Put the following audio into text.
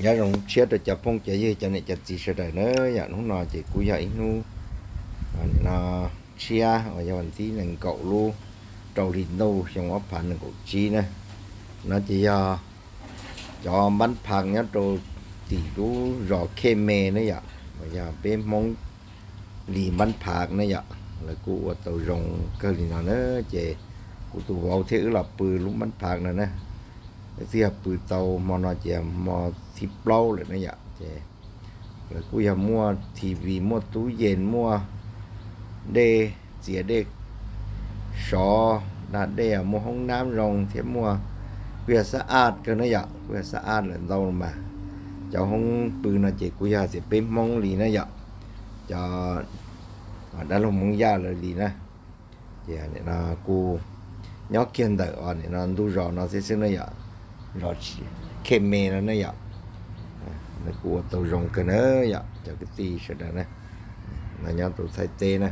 Nyob zoo tshiab rau cov phooj cov ywg cov niam cov txiv sawv daws na yom. Hnub no ces kuj yog ib hnub no tshiab uas yog vas thib nees nkaum lub rau hli ntuj xyoo ob phav nees nkaum tsib na. No ces yog cov npab phav nyob rau tim lub zos Khej Me na yom, uas yog peb Hmoob li npab phav na yom. Lawv kuj ua tau zoo kawg li no na. Ces kuv tus vauv thiab wb los pw lub npab phav no na. Wb twb yog pw tau hmo no ces hmo thib plaub lawm na yom. Ces lawv kuj yog muaj T V, muaj tub yees, muaj dej txias dej sov, da dej, muaj hoob nab zoo thiab muaj, kuj yog xab aj kawg na yom, kuj yog xab aj lawm ntau mas. Cov hoob pw no ces kuj yog tias peb Hmoob li na yom, cov dab laug Hmoob Yaj lawv li na. Ces kuj nyob kiag ntawm os nim no ntuj zos no xwb xwb na yom, zos Khej Me no na yom. Nws kuj ua tau zoo kawg na yom cov kwv tij sawv daws na. No nyob rau Thaib teb na.